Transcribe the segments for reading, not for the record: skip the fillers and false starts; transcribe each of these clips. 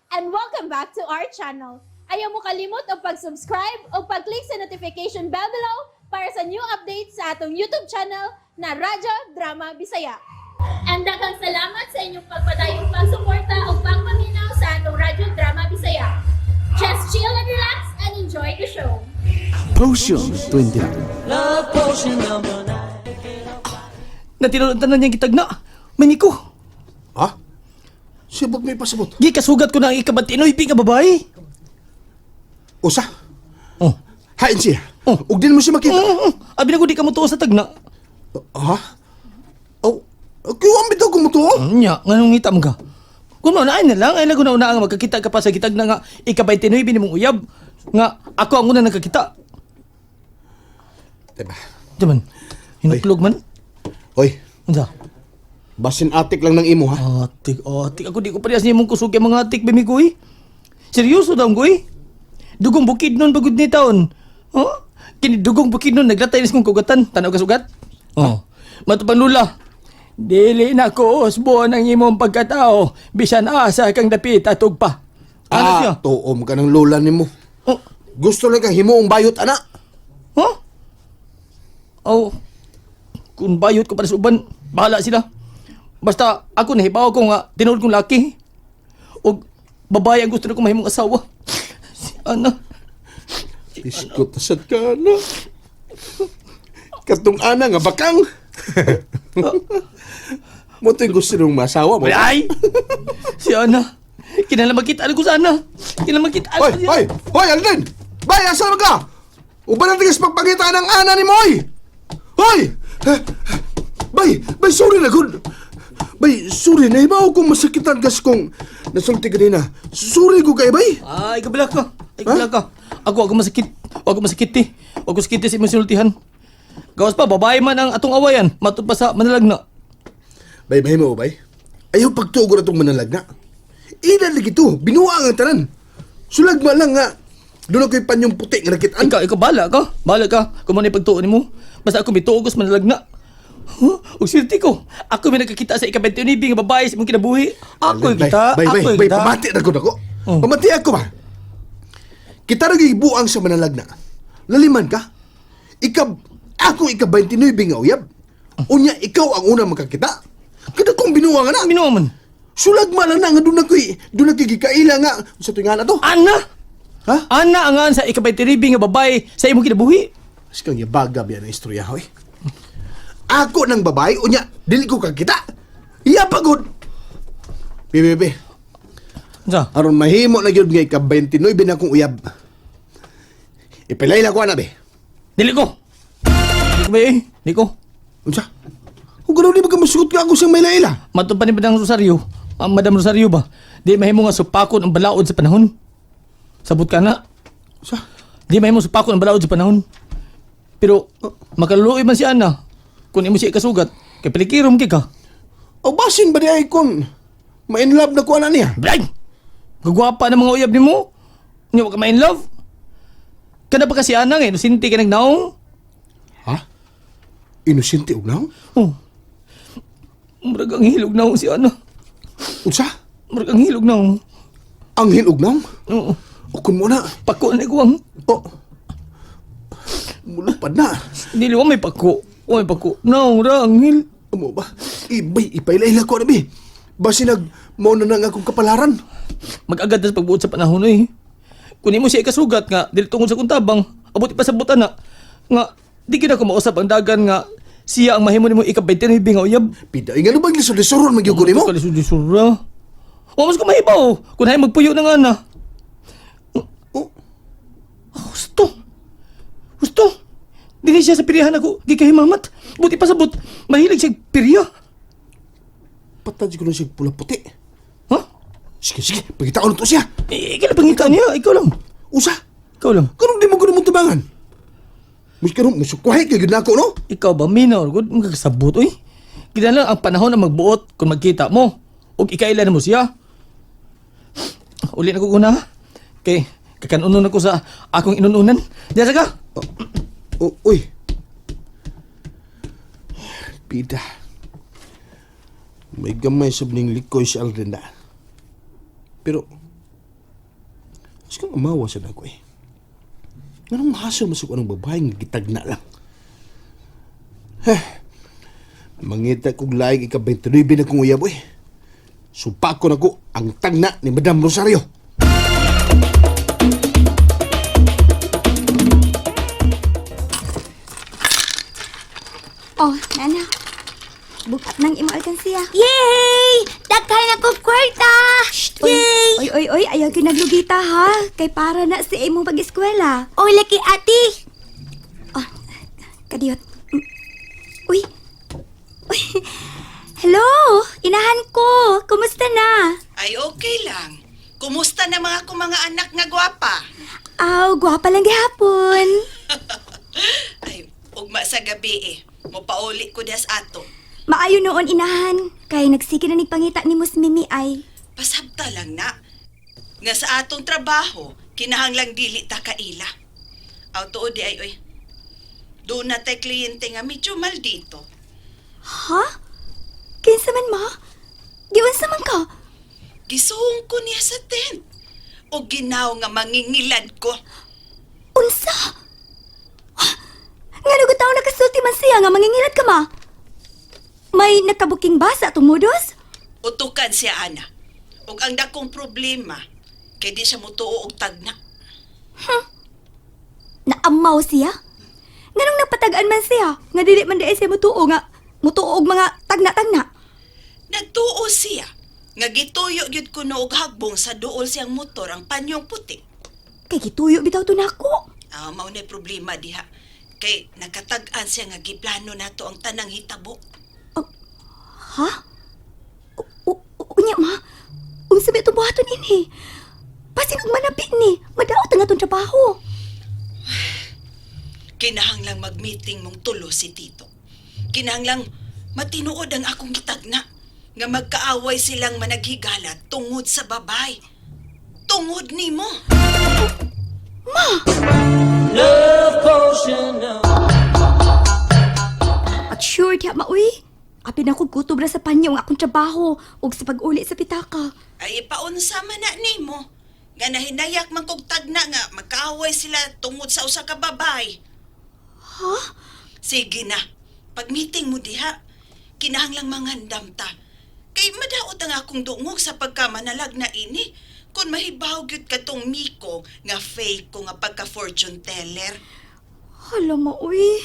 And welcome back to our channel. Ayaw mo kalimot og pag-subscribe o pag-click sa notification bell below para sa new updates sa atong YouTube channel na Radyo Drama Bisaya. And daghang salamat sa inyong pagpadayong pagsuporta o pagpaminaw sa atong Radyo Drama Bisaya. Just chill and relax and enjoy the show. Potion 29. Love potion number 9. Natinuluntan na niyang kitagna. Maniko. Ha? Sibot may pasabot. Gikasugat ko na ang ikabatinoy nga babae. Usa? Oh. Hain siya. Oh. Ug din mo siya makita. Oh. Abi na ko di ka mo tuo sa tagna. Ha? Oh, kuya ang bitaw ko mo tuo. Nya, nganong ngita mo ka? Kung maunaan na lang, ay lago na una nga magkakita ka pa sa kitagna nga ika-29 ni mong uyab. Nga ako ang una nagkakita. Diba? Di man. Hinuklog man. Hoy, Unsa? basin atik lang ng imo ha. Atik, atik. Ako di ko parehas nimong kusog kay mga atik, bemi ko eh. Seryoso daw ko eh. Dugong bukid nun pagod ni taon. Oh? Kini dugong bukid nun, naglatay nis kong kugatan. Tanaw ka sugat? Oh. Matupang lula. Dili na ko usbon ang imong pagkatao. Bisan asa kang dapit atog pa. Ano siya? Tuom ka ng lola nimo. Oh. Gusto lang kang himuong bayot ana. Huh? Oh. Kung bayot ko para sa uban, bahala sila. Basta ako nahibaw ko nga tinuod kong laki. Og babae ang gusto na ko mahimong asawa. Si Ana. Iskot na sad ka ana. Katong ana nga bakang. Mo to'y gusto nung masawa mo. Ay! Si Ana. Kinahanglan makita ko sa Ana. Kinahanglan makita Hoy, ko siya. hoy, hoy, Alden! Bay, asa man ka? Uban ang tigas pagpangita ng ana ni Moy! Hoy! Bay, bay, sorry na gud. Bay, sorry na ibaw kung masakitan kas kung nasulti kanina. Sorry ko kay bay. Ay, kabila ka. Ay, kabila ka. Ako, ako masakit. Ako masakit eh. Ako masakit sa imong sinultihan. Gawas pa, babae man ang atong awayan. Matod pa sa manalagna. Bay, bay mo, bay. Ayaw pagtugo na itong manalagna. Ila lagi to, binuang ang tanan. Sulag man lang nga. Doon ako'y panyong puti nga nakitaan. Ikaw, ikaw, bala ka. Bala ka. Kung ano yung pagtuon nimo. Basta ako mituog sa manalagna. Huh? Ug swerte ko. Ako may nakakita sa ika-29 nga babae sa imong kinabuhi. Ako Bay, kita. Bay, bay, Ako bay, kita. pamati na gud ako. Oh. Pamati ako ba? Kita rin buang sa manalagna. Laliman ka. Ika, ako ika 29 nga uyab. Unya, ikaw ang una makakita. Kada kong binuang na. Minuwa man. Sulag man lang na nga doon ako'y, doon ako'y gikaila nga. Sa tuwing nga na to. Ana! Ha? Ana ang nga sa ika-29 nga babae sa imong kinabuhi. Sikang yabaga biya na istorya, hoy. Ako ng babae, unya, dili ko kakita. Iya pagod. Bebe, bebe, Unsa? aron mahimo na gyud nga ika 29 na akong uyab. Ipilay na ko ana be. Dili ko. Dili ko ba eh? Dili ko. Unsa? Kung gano'n di ba ka masugot ka ako siyang may laila? Matod pa ni Madam Rosario. Ang Madam Rosario ba? Di mahimo nga supakon ang balaod sa panahon. Sabot ka na. Unsa? Di mahimo supakon ang balaod sa panahon. Pero makaluoy man si Ana kung imo siya ikasugat kay pilikirom kay ka. O basin ba di ay kung ma-in love na ko ana niya? Blay! Gagwapa ng mga uyab nimo. Nya wa ka ma-in love. Kada pa kasi Ana nga inosente ka nagnaong. Ha? Inosente og naong? Oh. Murag ang hilog naong si Ana. Unsa? Murag ang hilog naong. Ang hilog naong? Oo. O kun mo na. Pako na iguang. O. Mulupad na. Dili wa may pako. Wa may pako. Naong ra ang hil. Amo ba? Ibay, ipailaila ko na bi. Basin nag mao na nga akong kapalaran. Mag-agad na sa pagbuot sa panahon eh. Kung imo siya ikasugat nga dili tungod sa kuntabang, abot ipasabot ana nga di gid ako mausap ang dagan nga siya ang mahimo nimo ika-29 nga uyab. Pida, nga bang lisod-lisoron magyugo nimo? Kalisod-lisod. O mas ko mahibaw kung hay magpuyo ng ana. Oh, Husto. Husto. Dili siya sa pirihan ako gikahimamat. Buti pasabot, mahilig siya pirya. Patad ko na siya pula puti. Ha? Sige, sige, pagkitaon na to siya. Eh, ikaw lang pangita niya, ikaw lang. Usa, Ikaw lang. kanong di mo gano'n mong tabangan? Mas kanong musukwahe kay gud nako, no? Ikaw ba, minaw, gud, magkakasabot, uy. Kinahanglan ang panahon na magbuot kung magkita mo. Ug ikailan mo siya. Uli na ko kuna. Kay, kakanunon ako sa akong inununan. Diyan sa ka. Oh, uy. Pida. May gamay sa ning likoy si Aldrin na. Pero, Mas kang amawa sa dako eh. Nganong mahasol masuk anong babae nga gitagna lang. Heh. Mangita kog laing ika 29 na kong uyab eh. Supako na ko ang tagna ni Madam Rosario. Oh, nana. Bukat ng imo alkansiya. Yay! Daghan ako kwarta! Yay! Oy, oy, oy, ayaw kinaglugita ha. Kay para na sa imong pag-eskwela. Oy, laki ate! Oh, kadiyot. Uy. Uy. Hello, inahan ko. Kumusta na? Ay, okay lang. Kumusta na mga kong mga anak nga gwapa? Aw, gwapa lang gihapon. Ay, ugma sa gabi eh. Mopauli ko das ato. Maayo noon inahan. Kay nagsige na ni pangita ni Mus Mimi ay. Pasabta lang na. Nga sa atong trabaho, kinahanglang dili ta kaila. Aw, tuod di ay, oy. Doon na tay kliyente nga medyo maldito. Ha? Kinsa man ma? Giunsa man ka? Gisuong ko niya sa tent. O ginaw nga mangingilad ko. Unsa? Nga taon nakasulti man siya nga mangingilat ka ma? May nakabuking ba sa atong modus? Utukan siya, ana. Ug ang dakong problema, kay di siya mutuo og tagna. Naamaw siya? Nganong napatag-an man siya? Nga dili man diay siya mutuo nga mutuo og mga tagna-tagna. Nagtuo siya nga gituyo gyud kuno og hagbong sa duol siyang motor ang panyong puti. Kay gituyo bitaw to nako. Ah, mao na problema diha. Kay nakatag-an siya nga giplano nato ang tanang hitabo. Ha? Unya ma? Unsa ba itong buhaton ini? Basin og manabi ni, madaot ang atong trabaho. Kinahanglang mag-meeting mong tulo si Tito. Kinahanglang matinuod ang akong gitagna nga magkaaway silang managhigala tungod sa babay. Tungod nimo. Love potion number At sure diha maoy. Apil na kog kutob ra sa panyo ang akong trabaho ug sa pag-uli sa pitaka. Ay ipaunsa man na nimo nga nahinayak man kog tagna nga magkaaway sila tungod sa usa ka babay. Ha? Sige na. Pag-meeting mo diha, kinahanglang mangandam ta. Kay madaot ang akong dungog sa pagkamanalag na ini. Kung mahibaw gyud katong Miko nga fake ko nga pagka-fortune teller. Hala maoy.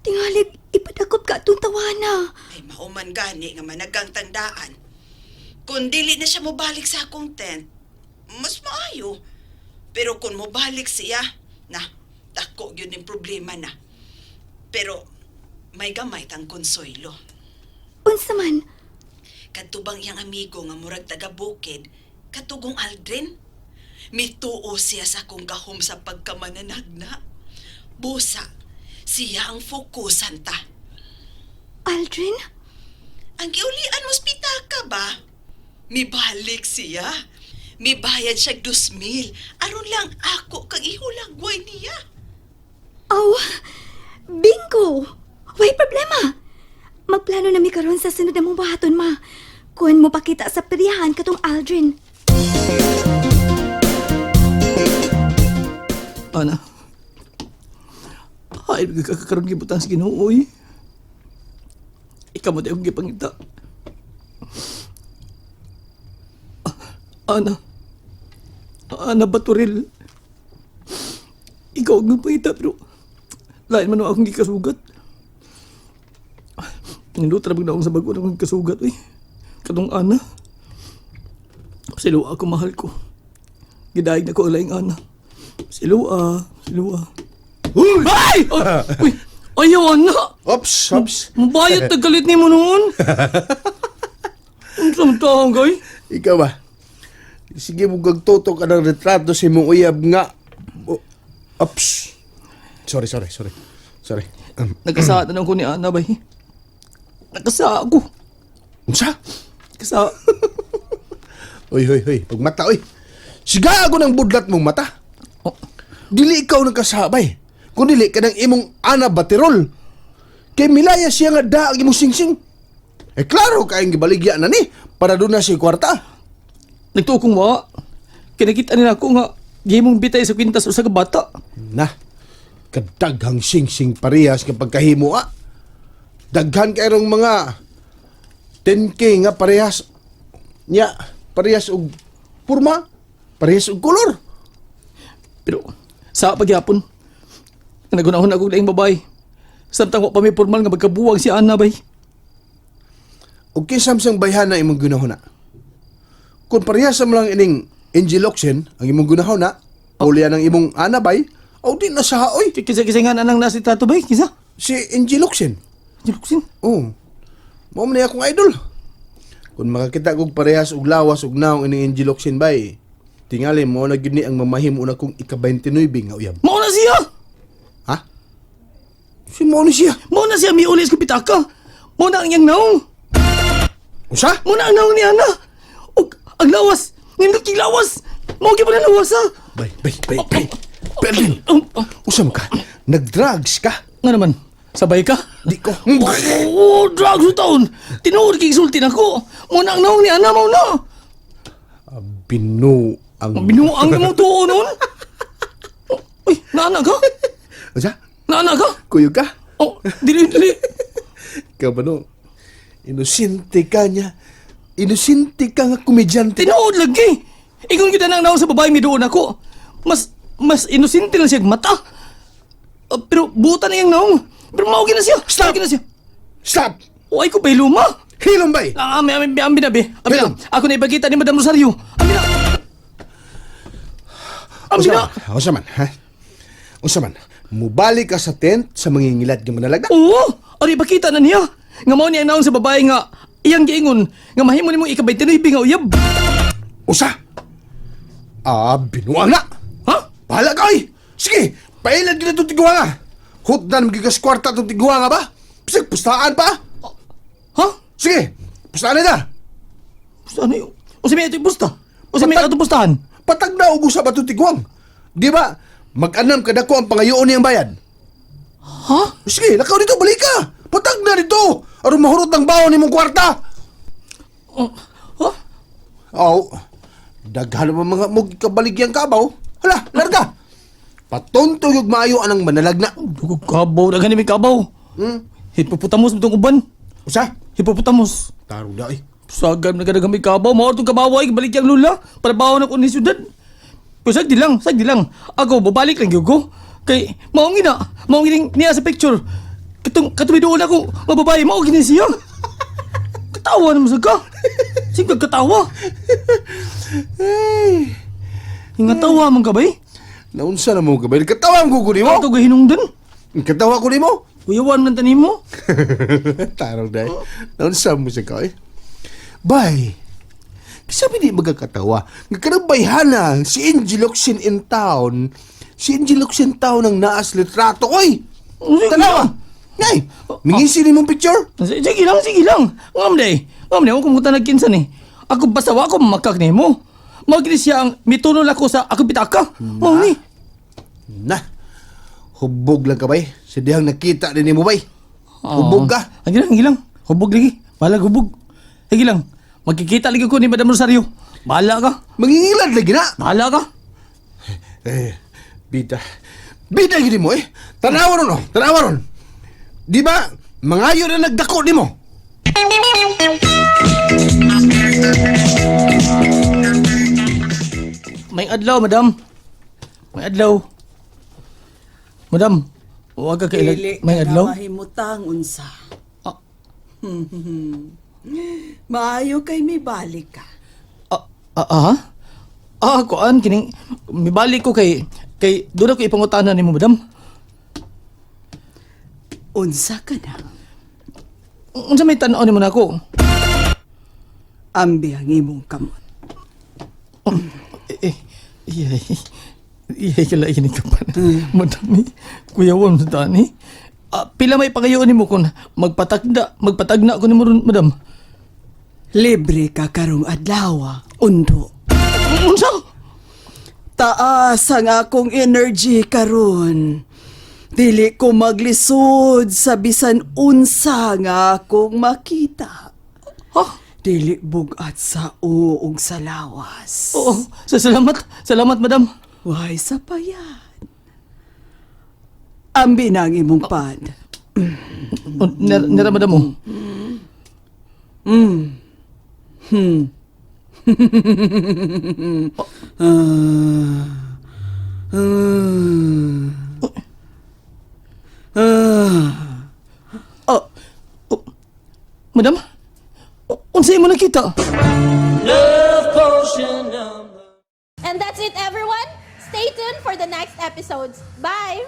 Tingalig ipadakop ka atong tawana. Ay mauman gani nga managang tandaan. Kung dili na siya mobalik sa akong tent, mas maayo. Pero kung mobalik siya, na, dako gyud ning problema na. Pero may gamay tang konsuelo. Unsa man? Kadto bang iyang amigo nga murag taga bukid, katugong Aldrin? Mituo siya sa akong gahom sa pagkamananagna. Busa, siya ang fokusan ta. Aldrin? Ang giulian mo pitaka ba? Mibalik siya. Mibayad siya 2,000. Aron lang ako kang ihulagway niya. Aw, bingo! Way problema! Magplano na mi karon sa sunod na mong buhaton, ma. Kuhan mo pakita sa perihan katong Aldrin. Ana. Ay, kakaroon gibutang sa Ginoo, oy. Ikaw mo tayo akong gipangita. Ana. Ana Baturil. Ikaw ang nagpangita, pero lain man ang akong gikasugat. Nindot ra na akong sa bago akong gikasugat, oy. Katong Ana. Silo ako mahal ko. Gidayeg na ko ang laing Ana. Silua, silua. Uy! Ay! Ay! Uy! Ayaw, ana! Ops, ops. Mabayot na galit ni mo noon! Ang samtahang, gay? Ikaw ba? Sige mo gagtutok ka ng retrato sa imong uyab nga. Oh, ops. Sorry, sorry, sorry. Sorry. Nagkasaan na ko ni Ana, bay. Nagkasa ako. Unsa? Kasa... Uy, huy, huy. Pagmata, uy. Siga ako ng budlat mong mata. Oh, Dili ikaw nagkasabay. Kung dili ka ng imong Ana Baterol. Kay milaya siya nga da ang imong singsing. Eh klaro kayong gibaligya na ni para doon na siya kwarta. nagtuo kong wa. Kinakita nila ako nga... Gihimong bitay sa kwintas usa ka bata. Na, kadaghang sing-sing parehas nga pagkahimo ah. Daghan kayrong mga 10K nga parehas. Nya, parehas og purma, parehas og kolor. Pero sa pagyapon, nagunahon ako laing babae. Samtang wa pa may formal nga magkabuwag si Ana bay. Og kinsa man bayhana imong ginahuna. Kung parehas man lang ining Angel Locsin, ang imong ginahuna, ulya ng imong anabay, aw di na sa oy. Kisa kisa nga anang nasi trato bay, kisa. Si Angel Locsin. Locsin. Oo. Mao man ni akong idol. Kung makakita kog parehas og lawas og naong ining Angel Locsin bay, tingali mo na gyud ni ang mamahimo na kong ika-29 nga uyab. Mao na siya. Ha? Si mao ni siya. Mao na siya miulis ko pitaka. Mao na ang iyang naong. Usa? Mao na ang naong ni Ana. Og ang lawas, nindot kay lawas. Mao gyud na lawas ha. Bay, bay, bay, bay. Berlin. Usa man ka? Nag-drugs ka? Nga naman, sabay ka? Di ko. Oh, drugs sa taon. Tinuod kay sulti nako. Mao na ang naong ni Ana, mao na. Binu ang Binuang na mo tuo noon. Uy, naana ka? Usa? Naana ka? Kuyog ka? Oh, dili, dili. Ikaw ba no? Inosente ka niya. Inosente ka nga komedyante. Tinuod lagi. Ingon kita nang naong sa babae miduon ako. Mas mas inosente lang siya mata. Pero buta na iyang naong. Pero mao na siya. Stop! Mao na siya. Stop! Uy ko pa luma. Hilom bay! Ah, ami, ami, ami na, be. Ami na. Hilom. Ako na ipakita ni Madam Rosario. Ami na. Ami Usa na. man, usa man, ha? Usa man, mubalik ka sa tent sa mangingilad nga manalagda. Oo, ari ipakita na niya. Nga mao niya ang naong sa babae nga iyang giingon nga mahimo nimo ika-29 nga uyab. Usa! Ah, binuang na! Ha? Bahala ka oy! Sige, pailad gina itong tiguha nga! Hutdan, magigas kwarta itong tiguha nga ba? Bisag, pustaan pa! Ha? Sige, pustaan na ta! Pusta ano yun? Usa may ito pusta. Usa may Patag- ato pustahan. Patag na og usab atong tiguang. Di ba? Mag-anam kadako ang pangayoon niyang bayad. Ha? Sige, lakaw dito, balik ka. Patag na dito. Aron mahurot ang bawon nimong kwarta. Oh, ha? Aw, daghan pa mga mug kabaligyang kabaw. Hala, larga. Patonto yung maayo anang manalagna. Dugog kabaw, daghan ni may kabaw. Hipopotamos itong uban. Usa? Hipopotamos. Tarong da eh. Sagam na kadagang may kabaw, mao itong kabaw ay balik yang lula para bawa na ko ni syudad. Pero sagdi lang, sagdi lang. Ako, babalik lang gyud ko. Kay, mao ngina, mao ngina niya sa picture. Katong, katong doon ako, mababae, mao gini siya. Katawa naman sa ka. Sige, katawa. Ay, Nga tawa man ka ba eh? naunsa na mo ka ba? Katawa ang gugo nimo. Ako gahinungdan. Katawa ko nimo. Kuyawan man tanim mo. Tarong day. Naunsa mo siya ka eh. Bay, sabi di magkakatawa. Nga kanang bayhana, si Angel Locsin in town. Si Angel Locsin town ang naas litrato. Oy! Tanawa! Ngay! Mingisi ni mong picture? Sige lang, sige lang. Ngam day. Ngam day, akong mutan nagkinsan eh. Ako basta wa ko makak nimo. Mao gini siya ang mitunol ako sa akong pitaka. Mao ni. Na! Hubog lang ka bay. Sa dihang nakita din mo bay. Hubog ka. Ang lang, ang lang. Hubog lagi. Balag hubog. Sige lang. Magkikita lagi ko ni Madam Rosario. Bahala ka. Mangingilad lagi na. Bahala ka. Eh, bida. Bida gini mo eh. Tanawa ron oh. Tanawa ron. Di ba? Mangayo na nagdako ni mo. May adlaw, madam. May adlaw. Madam, huwag ka kailag. Dili May ka na adlaw. mahimutang unsa. Ah. Maayo kay mibalik ka. Ah, ah, ah? Ah, kuan kining mibalik ko kay kay doon ako ipangutana nimo, madam. Unsa ka na? Unsa may tan-aw nimo nako? Ambi ang imong kamot. Eh, eh, iyay. Iyay kala ini ka pa. Madami. Kuyawan sa tani. Ah, pila may pagayoon nimo kun magpatagda, magpatagna ko nimo ron, madam. Libre ka karong adlaw, undo. Unsa? Taas ang akong energy karon. Dili ko maglisod sa bisan unsa nga akong makita. Ha? Dili bugat sa uog sa lawas. Oo, sa salamat. Salamat, madam. Why sa payan? Ambi na ang imong pad. Oh, nara, madam mo. Ah. Ah. Ah. Oh, madam? Unsay mo nakita? Love potion number. And that's it, everyone. Stay tuned for the next episodes. Bye!